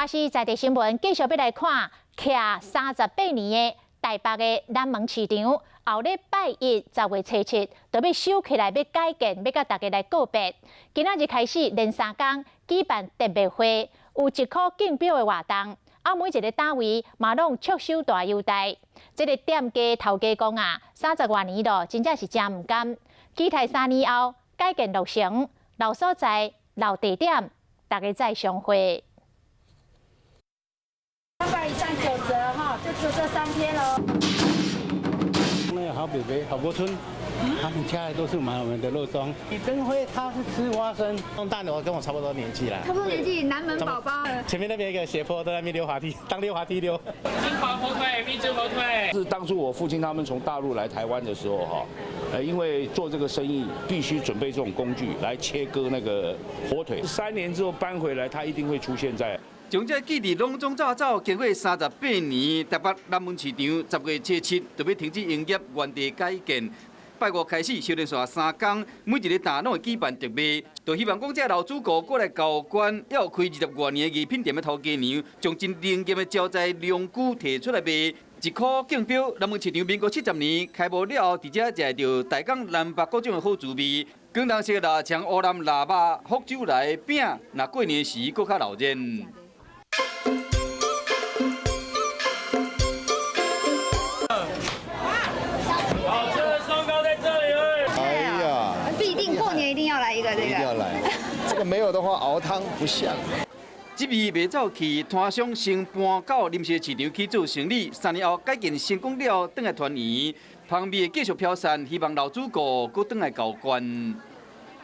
啊是在地新聞繼續欲來看，徛38年的台北的南門市場，後禮拜一10月初7，就欲收起來，欲改建，欲佮大家來告別。今仔日開始連三工舉辦特賣會，有1箍競標的活動，啊每一个單位嘛攏促銷大優待。這个店家頭家講啊，三十外年咯，真正是誠毋甘。期待3年後改建落成，老所在、老地點，大家再相會。300以上9折哈，就只有這3天嘍。那個好伯伯、郝國春，他們家裡都是買我們的肉鬆。李登輝他是吃花生，大牛跟我差不多年紀啦。差不多年紀，南門寶寶。前面那邊一個斜坡，都在那邊溜滑梯，當溜滑梯溜。金華火腿、蜜汁火腿。是當初我父親他們從大陸來台灣的時候，哈，因為做這個生意必須準備這種工具來切割那個火腿。3年之後搬回來，它一定會出現在。將這記憶攏總走走，經過38年，台北南門市場10月初7就欲停止營業，原地改建。拜五開始，小連續三工，每一個檔攏會舉辦特賣，就希望講這老主顧過來交關，猶有開20外年的藝品店的頭家娘，將真靈驗的招財龍龜提出來賣，1箍競標。南門市場民國70年開幕了後，佇遮食著大江南北各種的好滋味。廣東式臘腸、烏南臘肉、福州來餅，若過年時閣較鬧熱。好吃的鬆糕在這裡。哎呀，必定過年一定要來一個這個。一定要來，這個沒有的話熬湯不香。這味袂走去，攤商先搬到臨時市場去做生意。3年後改建成功了，轉來團圓，芳味會繼續飄散，希望老主顧閣轉來交關。